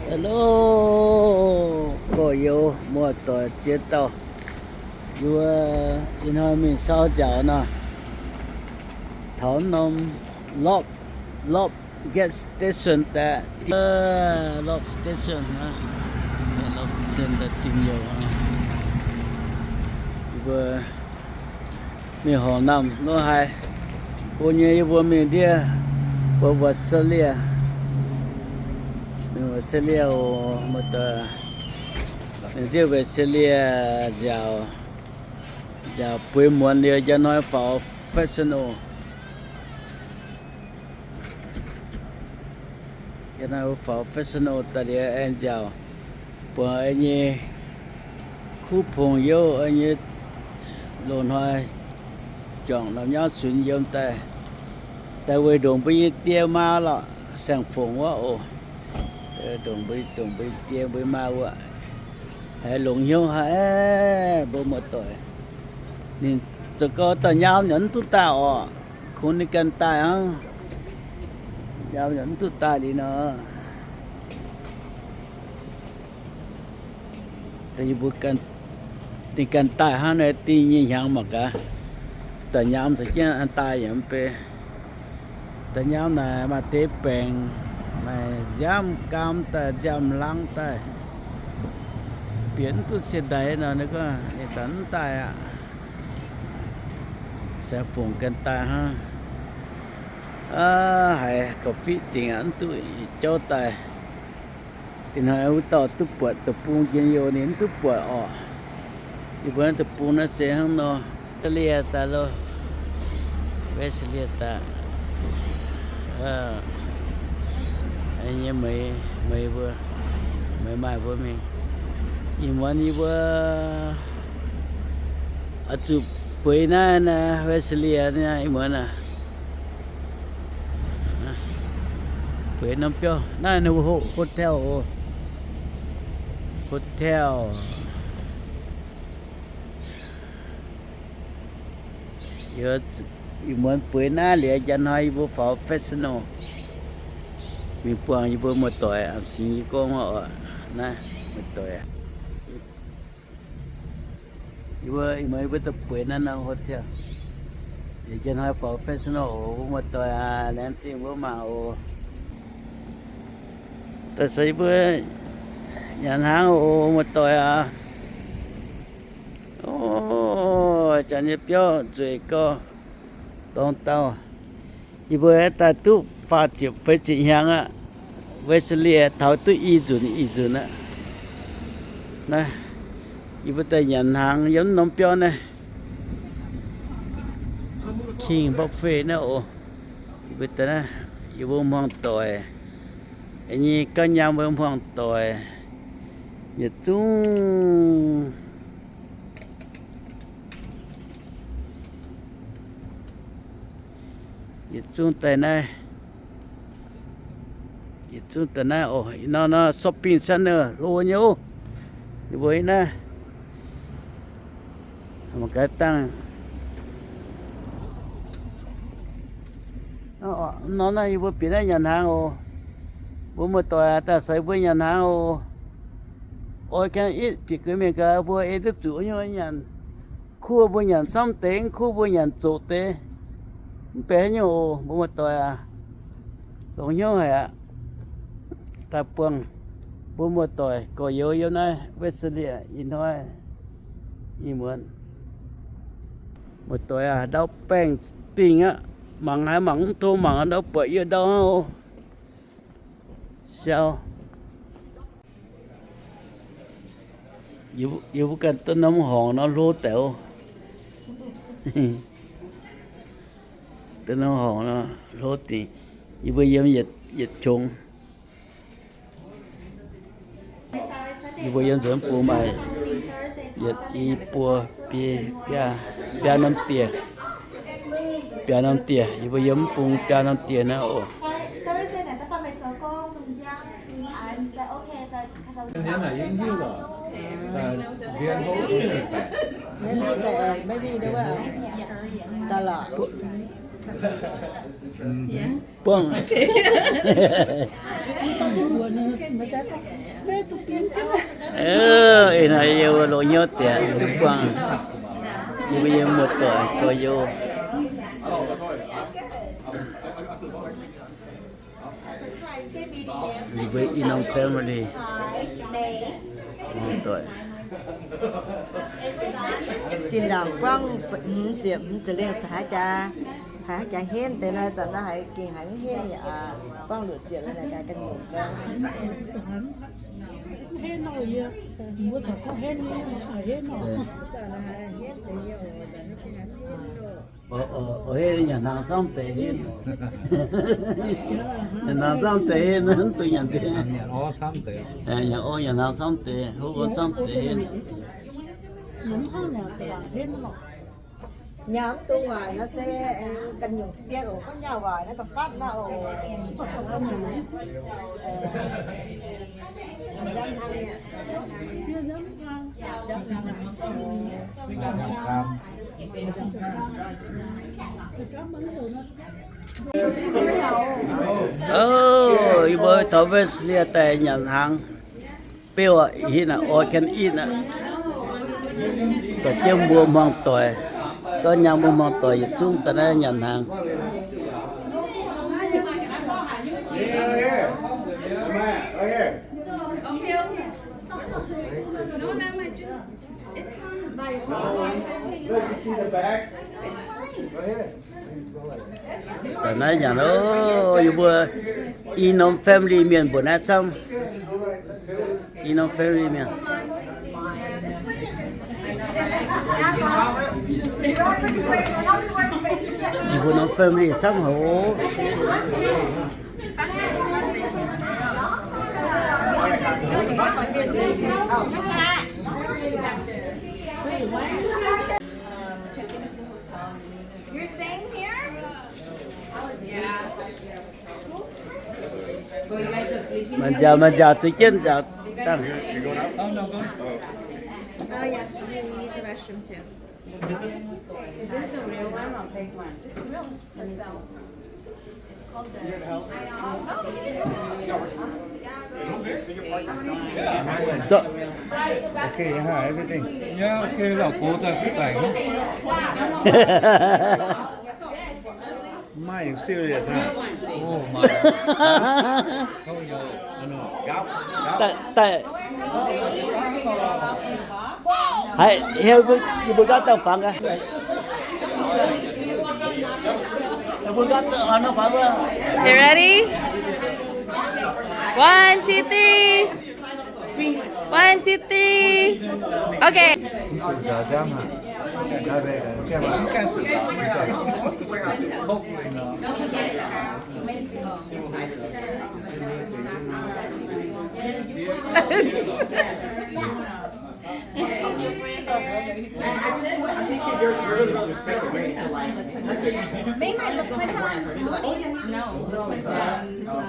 Hello, gorx-youz muoz-doic ziex dauh. Yie mbuo ih hnoi mingh saau nziaauc nor, taux norm Lob, Lob gas station daaih, Lob station, Lob station daaih dingh youh. Yie mbuo mingh horngc naamh nor haiz go nyei, yie mbuo mingh ndiev mbuo Australia, mingh Australia oc, muoz-doic. Mingh ndiev Australia nziaauc, nziaauc bueix muonz liuz njang hnoi faaux Fresno. Njang hnoi faaux Fresno daaih liuz aengx nziaauc buangh nyei kuv pongx youh nyei loz-hnoi juangc norm nyauv sunx yiem daaih, daaih weic ndongc mbuo nyei die maa lorqc, Saeng-Fongc wuov oc. Ndongc mbuo, ndongc mbuo nyei die mbuo maa wuov, haiz longx hnyouv haic, mbuo muoz-doic. Ninh zoux gau daaih nyaam yaac mv duqv daaih orqc. Kungx ninh ganh daaih hnangv. Nyaam yaac mv duqv daaih liuz nor, yie mbuo ninh ganh daaih hnangv naaiv dingh nyei hnyangx mangc gaax. Daaih nyaam caux jienv daaih yaac mv bei. Daaih nyaam naaic maaih deix baengc, maaih nziaamv gaam daaih, nziaamv hlang daaih, bieqc mv duqv cie ndaix nor, ninh gorngv ninh daaih mv daaih aqv. Saeng-Fongc ganh daaih hnangv. Aav, haiz gauh fiqv dingc aqv, mv duqv yietc jauv daaih. Dingc hnoi wuov dauh duqv buatc deic-bung njien-youh, ninh mv duqv buatc orqc. Yie mbuo naaiv deic-bung naaiv se hnangv nor, Wesley daaih lo, Wesley daaih, nyei meih, meih mbuo, meih maaih mbuo mingh. Ih muonz yie mbuo oix zuqc bueix naaiv, Wesley naaiv ih muonz aac. Bueix norm biauv naaiv, hotel oc. Hotel. Ih muonz bueix naaiv liuz, njang hnoi yie mbuo faaux Fresno mingh buangh yie mbuo muoz-doic, singx yie gorngv oc, naaiv muoz-doic. Yie mbuo, ih muonz yie mbuo daaih bueix naaiv norm hotel. Liuz njang hnoi faaux Fresno oc, mbuo muoz-doic aac, laengz zingh mbuo mangc oc. Daaih se yie mbuo nyanc hnaangx oc, muoz-doic aac. Oc, janx nyei biauv nzueic gau, dorngx dauh. Yie mbuo daaih duqv faah ziepc feix ziepc hnyangx aqv. Wesley taux duqv i nzunc i nzunc aqv. Naaiv, yie mbuo daaih nyanc hnaangx yiem norm biauv naaiv, King Buffet naaiv oc. Yie mbuo daaih naaiv, yie mbuo hmuangv doic, nyei gauv nyaam mbuo hmuangv doic, yietc zungv yietc zungv daaih naaiv, yietc zungv daaih naaiv oc. Ih norm nor shopping center hlo nyei oc. Yie mbuo naaiv mangc gaax dangh. Norm naaiv yie mbuo bieqc naaiv nyanc hnaangx oc. Mbuo muoz-doic daaih seix mbuo nyanc hnaangx oc. Oix ganh itv bieqc gux mingh gaax, mbuo ei duqv zuqc nyei nyanc. Kuv mbuo nyanc samv deix, kuv mbuo nyanc zoqc deix, mv benx haaix nyungc oc. Mbuo muoz-doic aac, longx hnyouv haic aqv. Daaih buangh mbuo muoz-doic gorx-youz yiem naaiv Wesley ih hnoi. Ih muonz muoz-doic aac, ndau baengh dingh aqv. Mangc haaix mangc mv tong, mangc ndau buatc yie ndau hnangv oc. Siau. Yie mbuo ganh duqv norm horngc nor hlo deix oc. Duqv norm horngc nor hlo deix. Yie mbuo yiem yietc qongx. Yie mbuo yiem nzuonx mv bung maaih yietc, i, buo, biei, biaa, biaa norm dieh. Biaa norm dieh, yie mbuo yiem mv bung biaa norm dieh naaiv oc. Maybe the, maybe the, the lot. Buangh. Ih hnoi yie mbuo longx hnyouv diex duqv buangh yie mbuo nyei muoz-doic gorx-youz. Yie mbuo i norm family. Muoz-doic. Zinh ndaangc buangv hmz ziepc, hmz ziepc lengh haaix jaax, haaix jaax henv deix nor, zanc nor haiz gengh haiz mv henv yaac buangv luoqc ziepc lengh jaax ganh nyungc. Oc, oc, oc, henv nyanc hnaangx camv deix henv. Nyanc hnaangx camv deix henv, mv dungx nyanc deix. Nyanc orv nyanc hnaangx camv deix, hopv orv camv deix henv. Nyanc mv dungx waaic nor se ganh nyungc dien oc, gorngv nyaah waaic naaiv ga'fatv naaiv oc. Oc, yie mbuo taux Wesley daaih nyanc hnaangx. Beu aqv, hinv aqv, all can eat aqv. Dorh jienv mbuo hmuangv doic, gorngv nyaanh mbuo hmuangv doic yietc zungv daaih naaiv nyanc hnaangx. Daaih naaiv nyanc oc, yie mbuo i norm family mienh mbuoqc naaiv camv. I norm family mienh. Yie mbuo norm family camv hoc. You're staying here? Mangc nziaauc, mangc nziaauc, zueiz jienv nziaauc dangh. Oh, yeah, we use the restroom too. Is this a real one or fake one? This is real. Okay, yeah, everything. Yeah, okay, 老婆在不在？ Maiv serious, huh? Oh, maiv. Daaih, daaih. Haiz, heuc yie mbuo nqaapv dangh fangx gaax. Yie mbuo nqaapv dangh fangx wuov. Okay, ready? One, two, three. One, two, three. Okay. Make my LaQuinta. No, LaQuinta's, um,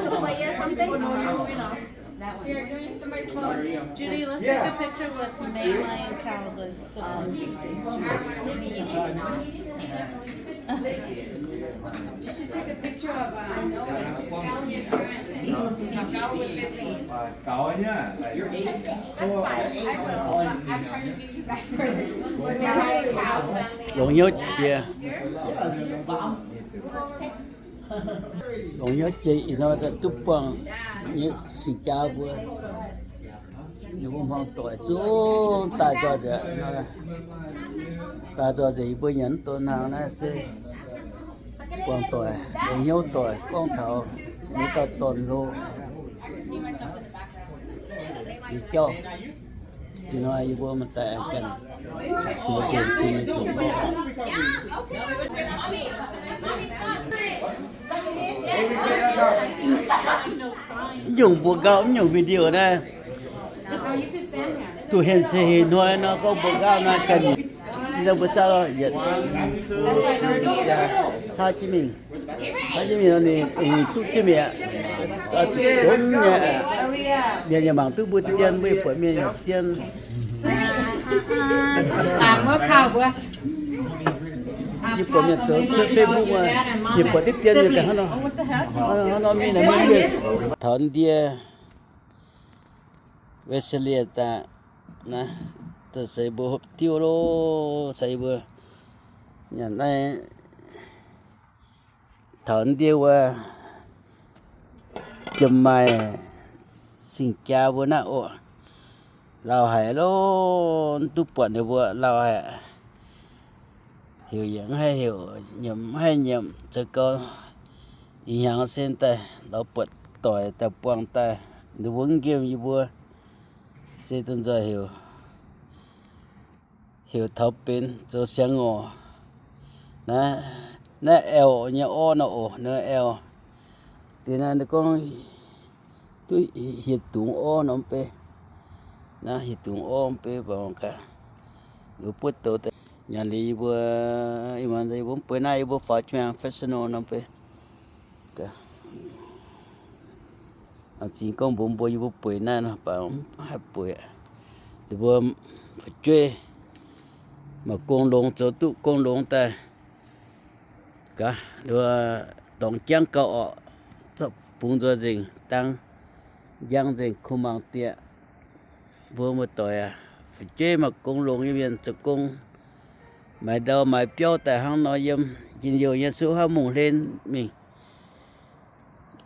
Sequoia something. Judy, let's take a picture with May, Maya, and Cal. You should take a picture of, uh, Cal and your friends. Cal was sitting. Longx hnyouv jiex. Longx hnyouv jiex ih hnoi duqv buangh nyei singx jaa mbuo. Ninh mbuo hmuangv doic zungv daaih nzoih nzengc, daaih nzoih nzengc yie mbuo nyanc mv duqv hnaangx naaiv se buangh doic, longx hnyouv doic gorngv taux nyei dauh dorn-lo. Ih jauv, ih hnoi yie mbuo maaih daaih aengx ganh zoux mbienc jiex nyei zoux. Mv nyungc mbuoqc nqaapv, mv nyungc video naaiv. Duqv henv se heh hnoi nor gorngv mbuoqc nqaapv naaiv ganh zinh mbuo saauv yietc saauv jienv mingh, saauv jienv mingh ninh duqv jienv mingh aqv. Zuqc domh nyei aqv. Mienh yaac mangc duqv mbuo zien, mbuo yaac buatc mienh yaac zien. Bangc wuov kaux mbuo. Yie buatc mienh zoux Facebook, yie buatc diqv dien nyei daaih hnangv nor. Hnangv nor mingh naaic mienh taux ndie Wesley daaih naaiv, seix mbuo hopv diuv loh, seix mbuo nyanc naaiv taux ndie wuov jiem maaih sing-jaa mbuo naaiv oc. Lauh haic loh, mv duqv buatc ninh mbuo lauh haic. Heuc yaac mv haih heuc, nyiemc mv haih nyiemc, zoux gau ih hnyangx se daaih lorz buatc doic daaih buangh daaih, ninh mbuo mv nqemh yie mbuo se dongh nzoih heuc, heuc taux benx zoux siang-ngorc. Naaiv, naaiv aeqv nyei orv nor oc, naaiv aeqv. Deix naaiv gorngv duqv hieh dungz orv norm beiv. Naaiv hieh dungz orv beiv mv baac gaax, yie buov douz daaih nyanc liuz yie mbuo, yie mbuo mv bueix naaiv, yie mbuo faaux jienv professional norm beiv. Zingx gorngv mbuox mbuo yie mbuo bueix naaiv nor, mv baac mv haih bueix. Ninh mbuo fu'jueiv maaih gong longx, zoux duqv gong longx daaih gaax, ninh mbuo dorngx jangv gauh orqc, zorqv bungx nzuonx nzengc, dang njang nzengc, kuh mangc dieqc. Mbuo muoz-doic aac, fu'jueiv maaih gong longx nyei mienh zoux gong, maaiz ndau maaiz biauv daaih hnangv nor yiem njien-youh nyei, suv haav mungh hlen mingh.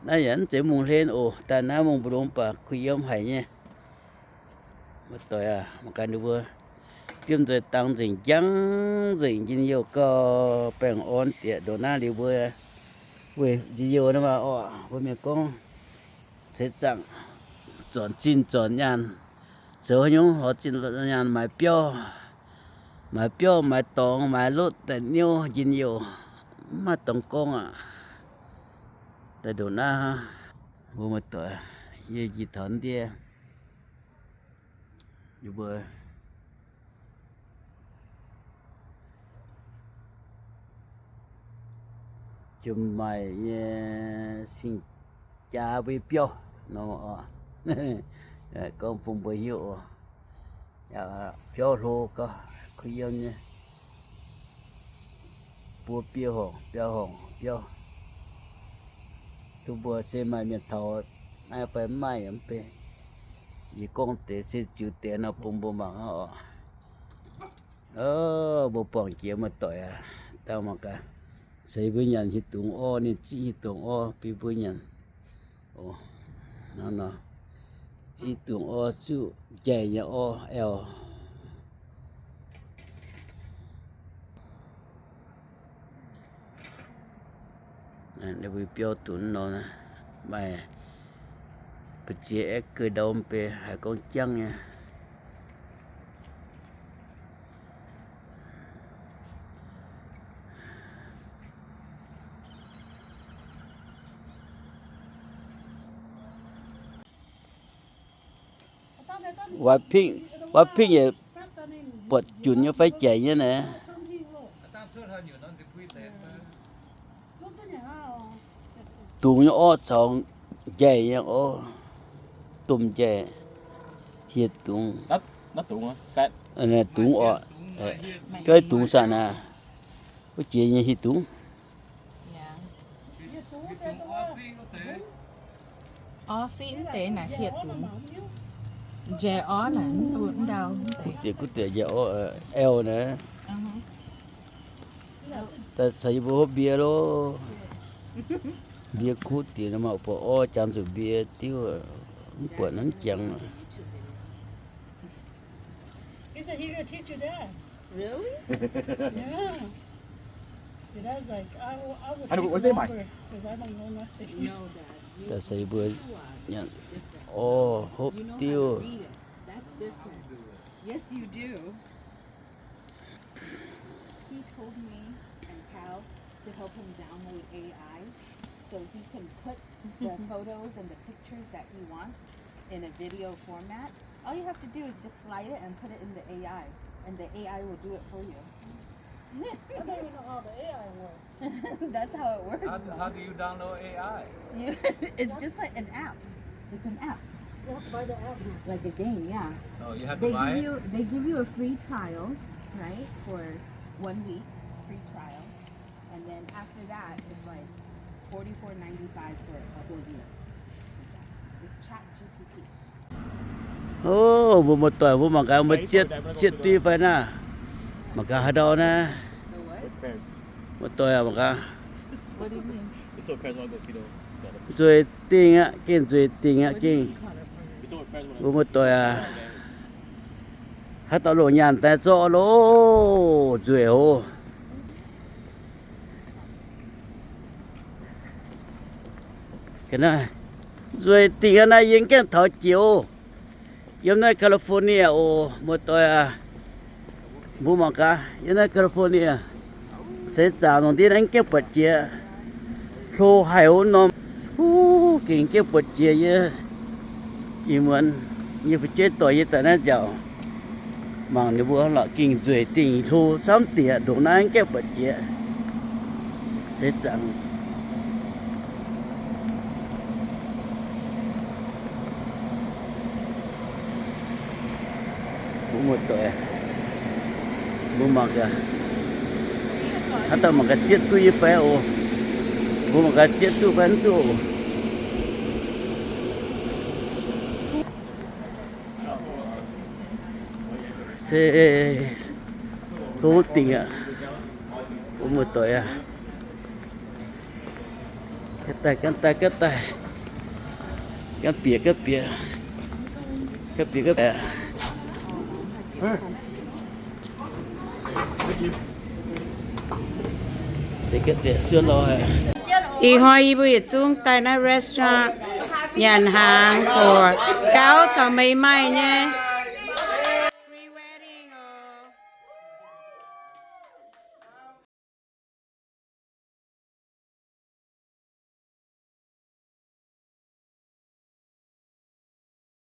Naaiv yaac mv zeiz mungh hlen oc, daaih naaiv mungh mbu'ndongx baac kuh yiem haic nyei. Muoz-doic aac, mangc gaax ninh mbuo diemv nzueic dang nzengc, njang nzengc, njien-youh gauh baengh orn dieqc ndongc naaiv liuz mbuo weih njien-youh naaiv maah orqc. Mbuo mienh gorngv ceix zaangc zornc zinh zornc nyaanh, zoux haaix nyungc lorz zinh lorz nyaanh, maaiz biauv, maaiz biauv, maaiz dorngx, maaiz lotv daaih niouv njien-youh, mv maaih dorngx gorngv aqv. Daaih ndongc naaiv hnangv. Mbuo muoz-doic, yie njiec taux ndie, yie mbuo jiem maaih nyei sing-jaa mbuo nyei biauv nor, gorngv bun mbuo hiuv oc. Biauv hlo gauh kuh yiem nyei, buo biauv horngc, biauv horngc, biauv. Duqv mbuo se maaih mienh taux naaiv fai mv maaih yaac mv bei. Yie gorngv deix se ziux deix nor bun mbuo mangc hnangv oc. Mbuo buangh jiex muoz-doic aac, dangh mangc gaax. Seix mbuo nyanc hieh dungz orv, ninh ziqv hieh dungz orv bun mbuo nyanc. Hnangv nor, ziqv dungz orv, zuqv njaih nyei orv, aeqv. Ninh mbuo biauv dunx nor, maaih ba'ziex aeqv, gauh ndau mv bei, haiz gorngv jangv nyei. Waaic pingv, waaic pingv yaac buatc junc nyei fai jaic nyei naaic. Dungz nyei orv caux njaih nyei orv, domh njaih, hieh dungz. Dungz orv, dungz saah naaic, wuov jiex nyei hieh dungz. Orv siqv mv deix naaic hieh dungz. Njaih orv naaic mv ndau mv deix. Kuv diex, kuv diex njaih orv, aeqv naaic. Daaih caux yie mbuo hopv mbie loh. Mbie kuv diex nor, maaih buatc orv jangx zuqc mbie diuv, mv buatc nanv jangx. He said he gonna teach your dad. Really? Yeah. Your dad's like, I, w- I would hate to know her, 'cause I don't know nothing. No, Dad. Daaih se mbuo nyanc orv hopv diuv. That's different. Yes, you do. He told me and Cal to help him download A I so he can put the photos and the pictures that he wants in a video format. All you have to do is just slide it and put it in the A I, and the A I will do it for you. I don't even know how the A I works. That's how it works. How, how do you download A I? You, it's just like an app. It's an app. You have to buy the app. Like a game, yeah. Oh, you have to buy it? They give you, they give you a free trial, right? For one week, free trial. And after that, it's like forty-four ninety-five for a whole year. It's Chat G P T. O, mbuo muoz-doic, mbuo mangc gaax, mbuo zieqv, zieqv duqv fai naaiv. Mangc gaax haaix ndau naaiv. Muoz-doic aac, mangc gaax. Nzueic dingh aqv, gengh nzueic dingh aqv, gengh. Mbuo muoz-doic aac, haaix dauh longc nyaanh daaih zorqv loh, nzueic oc. Ga'naaiv nzueic dingh aqv naaiv, yie gaengh taux jiex oc. Yiem naaiv California oc, muoz-doic aac. Mbuo mangc gaax, yiem naaiv California, seix zaangc lungh ndiev naaiv gaengh buatc jiex. Hlo haic wuov norm. Huv, gengh gaengh buatc jiex yie. Ih muonz yie fu'jueiv dorh yie daaih naaiv nziaauc, mangc ninh mbuo lorqc, gengh nzueic dingh, hlo camv diex, ndongc naaiv gaengh buatc jiex. Seix zaangc. Mbuo muoz-doic, mbuo mangc gaax, haaix dauh mangc gaax zieqv duqv nyei fai oc. Mbuo mangc gaax zieqv duqv fai mv duqv oc. Se hlo dingh aqv. Mbuo muoz-doic aac. Ganh daaih, ganh daaih, ganh daaih. Ganh bieqc, ganh bieqc. Ganh bieqc, ganh bieqc. Ih hnoi yie mbuo yietc zungv daaih naaiv restaurant nyanc hnaangx, for gauh caux meih maaih nyei.